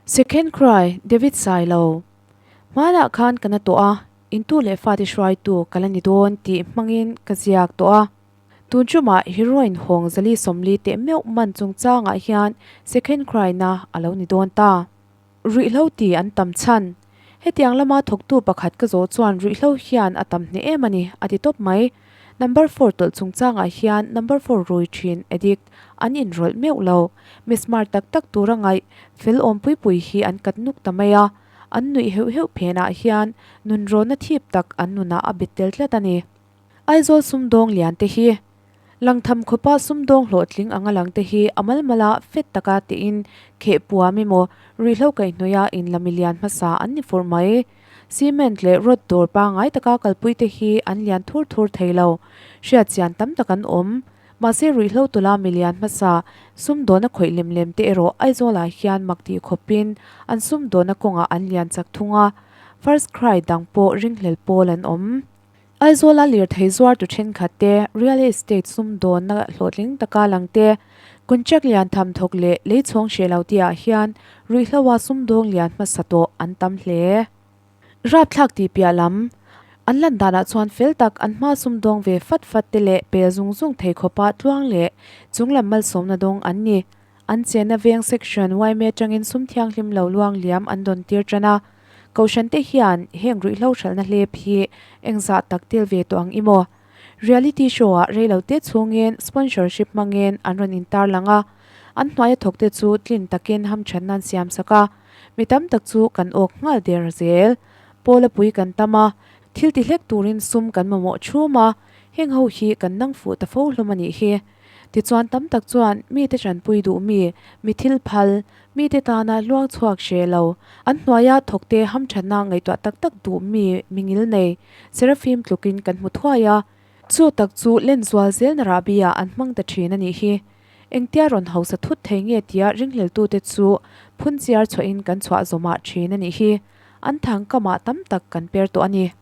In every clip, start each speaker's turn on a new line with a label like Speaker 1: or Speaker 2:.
Speaker 1: Second Cry, David Sailo. Hmanah khan ka na tawh a, intu leh fate hruaitu ka la ni dawn tih hmangin ka ziak tawh a. Tun ṭumah heroin hawng 440 teh meuh man chungchangah hian Second Cry na a lo ni dawn ta. Ruihhlo ti an tam chhan. Hetiang lama thawktu pakhat ka zawh chuan ruihhlo hian a tam hneh em a ni, a ti tawp mai. Number four tawlh chungchangah hian number four rui thin addict an inrawlh meuh lo. Mi smart tak tak tura ngaih fel awm pui pui hi an kat nuk ta mai a, an nuih heuh heuh phenah hian nunrawna thip tak an nunah a bet tel tlat a ni. Aizawl sumdawng lian te hi Langtham khawpa sumdawng hlawhtling anga lang te hi a malmala fet taka tiin kheh puam emaw ruihhlo kaihhnawih a inla milian hmasa an ni fur mai. Cement leh rod dawr pangngai taka kalpui te hi an lian thur thur thei lo. Hriat chian tam tak an awm. Mahse ruihhlo tula milian hmasa sumdawna khawih lem lem te erawh Aizawlah hian mak tih khawpin an sumdawna kawngah an lian chak thung a. First cry dang pawh ringhlel pawl an awm. Aizawla lirthei zuartu thenkhat te, real estate sumdawnna hlawhtling taka lang te, contract lian tham thawk leh lei chhawng hreh lo tihah hian ruihhloa sumdawng lian hmasa tawh an tam hle. Rapthlak tih piah lam, an lan danah chuan fel tak an hma sumdawng ve fat fat te leh pel zung zung thei khawpa tluang leh chunglam malsawmna dawng an ni. An chenna veng section yma atangin sum thianghlim lo luang liam an dawn tir tan a. Kohhran te hian heng ruihhlo hralhna hlep hi engzah tak tel ve tawh ang i maw? Reality show ah reilo te chhungin sponsorship hmangin an rawn intar lang a, an hnuaia thawk te chu tlin takin hamthanna an siam sak a, mi tam tak chu kan awk nghal der zel. Pawla pui kan tam a, thil ti hlek turin sum kan mamawh thum a, heng ho hi kan nang fuh ta fo hlawm a nih hi. Tichuan tam tak chuan mite tanpui duh mi, mi thil phal, mite tana luang chhuak hre lo, an hnuaia thawkte hamthatna ngaihtuah tak tak duh mi mingil nei, Seraphim tlukin kan hmu thuai a. Chu tak chu len zual zelna rahbi-ah an hmang ta thin a nih hi. Engtia rawn hausa thut thei nge tia ringhleltute chu phunchiar chhuahin kan chhuah zawmah thin a nih hi. An thang kamah tam tak kan per tawh a ni.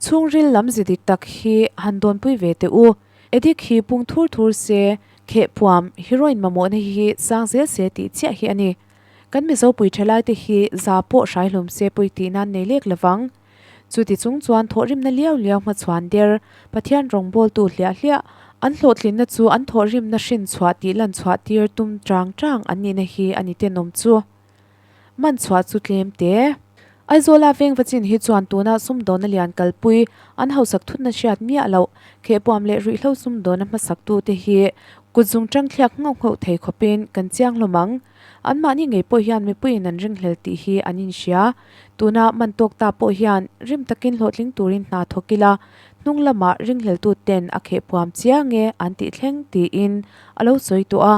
Speaker 1: Chhungril lam zi dik tak hi han dawnpui ve teh u. Edik hi pung thur thur se, kheh puam, heroin mamawhna hi sang zel se tih chiah hi a ni. Kan Mizo pui thalaite hi za pawh hrai hlawm se pawi tih nan nei lek lovang. Chuti chung chuan thawhrimna liau liau hmachhuan der, Pathian rawngbawltu hliah hliah, an hlawhtlinna chu an thawhrimna hrin chhuah tih lan chhuah tir tum chang chang an nihna hi a ni tenawm chu. Man chhuah chu tlem te. Aizawla veng va chin hi chuan tuna sumdawna lian kalpui an hausak thutna hriat miah loh khehpuam leh ruihhlo sumdawna hmasaktute hi kut zung tang thliak nghauh nghauh thei khawpin kan chiang hlawm ang. Anmahni ngei pawh hian mipuiin an ringhlel tih hi an inhria. Tuna man tawk ta pawh hian rim takin hlawhtling turin hna thawk ila, hnung lamah ringhleltuten a khehpuam chiang e an tih thleng tiin a lo sawi tawh a.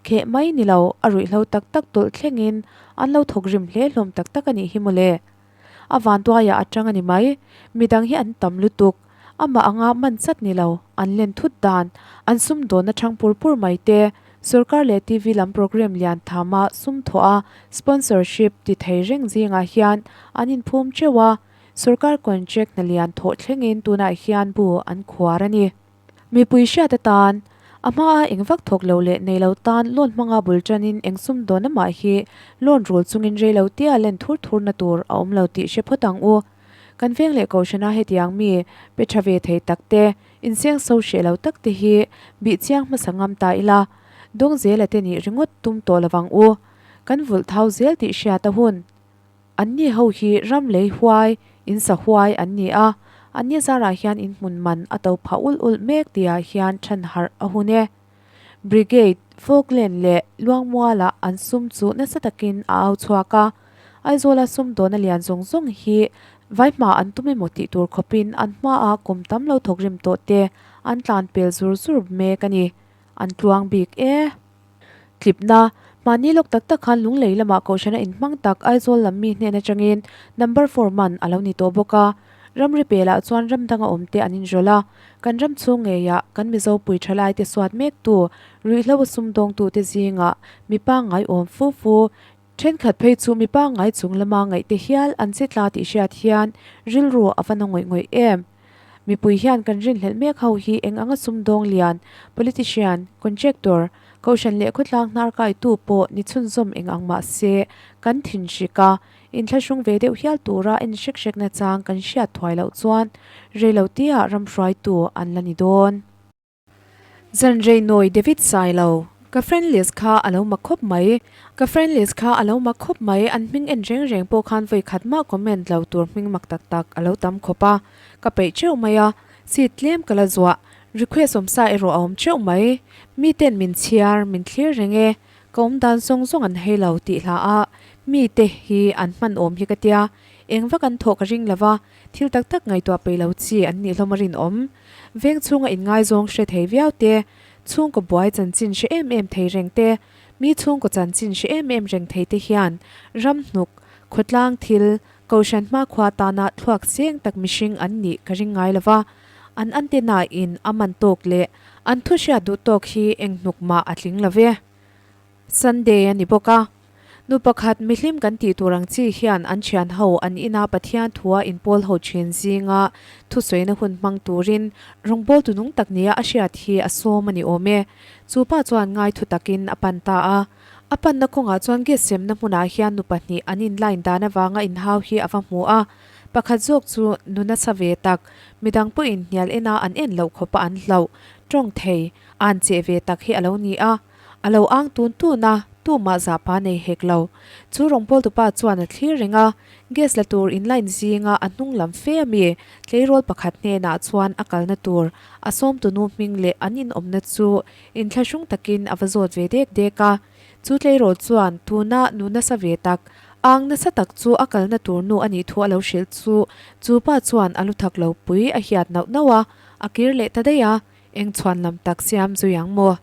Speaker 1: Kheh mai ni lo, a ruihhlo tak tak tawlh thlengin an lo thawk rim hle hlawm tak tak a nih hi mawle. A vanduaiah a tang a ni mai, midang hi an tam lutuk. Amah anga man chat ni lo, an len thut dan, an sum dawnna thang pur pur mai te, sorkar leh TV lam programme lian thama sum thawh a sponsorship ti thei reng zingah hian an inphum teuh a, sorkar contract hna lian thawh thlengin tunah hian bu an khuar a ni. Mipui hriat atan, a hmaa eng vak thawk lo leh nei lo tan loan hmanga bul tanin eng sum dawn amah hi loan rul chungin rei lo tia len thur thurna tur a awm lo tih hre phawt ang u. Kan veng leh kohhrana hetiang mi pe tha ve thei tak te, inseng so hreh lo tak te hi bih chiang hmasa ngam ta ila, dawng zela te nih ringawt tum tawh lovang u. Kan vulh thau zel tih hriat a hun. Anni ho hi ram lei huai, in sa huai an ni a, anni zarah hian in hmun man a to phah ulh ulh mek tihah hian than harh a hun e. Brigade, Falkland leh Luangmualah an sum chu nasa takin a au chhuak a, Aizawla sumdawna lian zawng zawng hi vai hma an tum emaw tih tur khawpin an hmaah kum tam lo thawk rim tawh te an tlan pel zur zur mek a ni. An tluang bik e. Tlipna, Mahni lawk tak tak khan Lunglei lamah Kohhrana inhmang tak Aizawl lam mi hnen atangin number four man a lo ni tawh bawk a. Ramri pelah chuan ram danga awmte an inrawlh a, kan ram chhung ngeiah kan Mizo pui thalaite suat mektu, ruihhlo a sumdawngtute zingah mi pangngai awm fu fu, thenkhat phei chu mi pangngai chung lama ngaihte hial an che tla tih hriat hian rilru a va na ngawih ngawih em. Mipui hian kan rinhlelh mek ho hi eng anga sumdawng lian, politician, contractor, Kohhran leh khawtlang hnar kaitu pawh ni chhunzawm eng ang mah se kan thinhrik a, inthlahrung ve deuh hial tura en hrek hrek nachang kan hriat thuai loh chuan reiloteah ram hruaitu an la ni dawn. Zan rei nawi David Sailo, Ka friend list kha a lo mak khawp mai. Ka friend list kha a lo mak khawp mai, an hming en reng reng pawh khan vawi khat mah comment lo tur hming mak tak tak a lo tam khawp a, ka peih teuh mai a, seat tlem ka la zuah, request awm sa erawh a awm teuh mai. Mi ten min chhiar, min thlir reng e, ka awm dan zawng zawng an hei lo tih hla a, mi te hi an hman awm hi ka tia, eng vak an thawh ka ring lo va, thil tak tak ngaihtuah peih lo chi an nih hlawm a rinawm. Veng chhunga inngaizawng hre thei viau te, chhungkaw buai chanchin hre em em thei reng te, mi chhungkaw chanchin hre em em reng thei te hian ram hnuk, khawtlang thil, kohhran hmakhua tana thluak cheng tak mihring an nih ka ring ngai lo va, an antenna in a man tawk leh an thu hriat duh tawk hi eng hnuk mah a tling lo ve. Sunday a ni bawk a. Nu pakhat mihlim kan tih tur ang chi hian an thian ho an ina Pathian thua inpawl ho thin zinga thusawina hun hmang turin rawngbawltu nung tak nia a hriat hi a sawm a ni awm e. Chu pa chuan ngai thu takin a pan ta a. A panna kawngah chuan gas semna hmunah hian nu pahnih an inline dan avanga inhau hi a va hmu a. Pakhat zawk chu nu nasa ve tak, midang pawhin hnial ena an en loh khawpa an hlauh, tawng thei, an cheh ve tak hi a lo ni a. A lo ang tun tun a, tumah zahpa nei hek lo. Chu rawngbawltupa chuan a thlir reng a, gas la tur in line zinga a hnung lam fe a mi, tleirawl pakhat hnenah chuan a kalna tur a sawmtunu hming leh an inawmna chu inthlahrung takin a va zawt ve dek dek a. Chu tleirawl chuan tuna nu nasa ve tak, ang nasa tak chu a kalna tur nu a nih thu a lo hrilh chu chu pa chuan a lu thak lo pui a hiat nauh nauh a, a kir leh ta daih a, eng chhuan lam tak siam zui ang maw?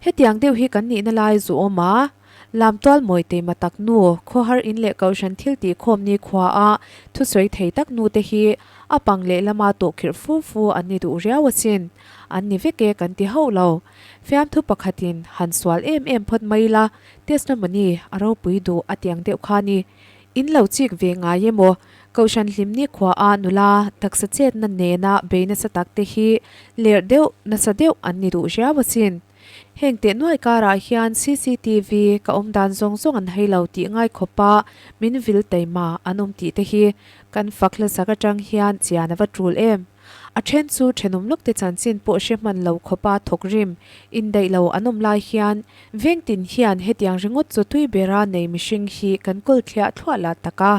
Speaker 1: Hetiang deuh hi kan nihna lai zu awm a, Lamtual mawi teima tak nu, khawhar in leh kohhran thil tih khawm ni khua a thusawi thei tak nu te hi a pang leh lama tawhkhirh fu fu an ni duh riau asin. An ni vek e kan ti hauh lo. Fiamthu pakhatin han sual em em phawt mai la, testimony a ropui duh a tiang deuh kha ni. In lo chik ve ngai emaw? Kohhran hlim ni khua a nula taksa chetna nena bei nasa tak te hi lerh deuh nasa deuh an ni duh riau asin. Heng teh nuai karah hian cctv ka awm dan zawng zawng an hei lo tih ngai khawpa min vil taima an awm tih te hi kan fak hlasak atang hian chian a va tul em. A then chu thenawm lawk te chanchin pawh hre hman lo khawpa thawk rim indaih lo an awm lai hian veng tin hian hetiang ringawt chaw tui bera nei mihring hi kan kawl thliah thluah lah tak a.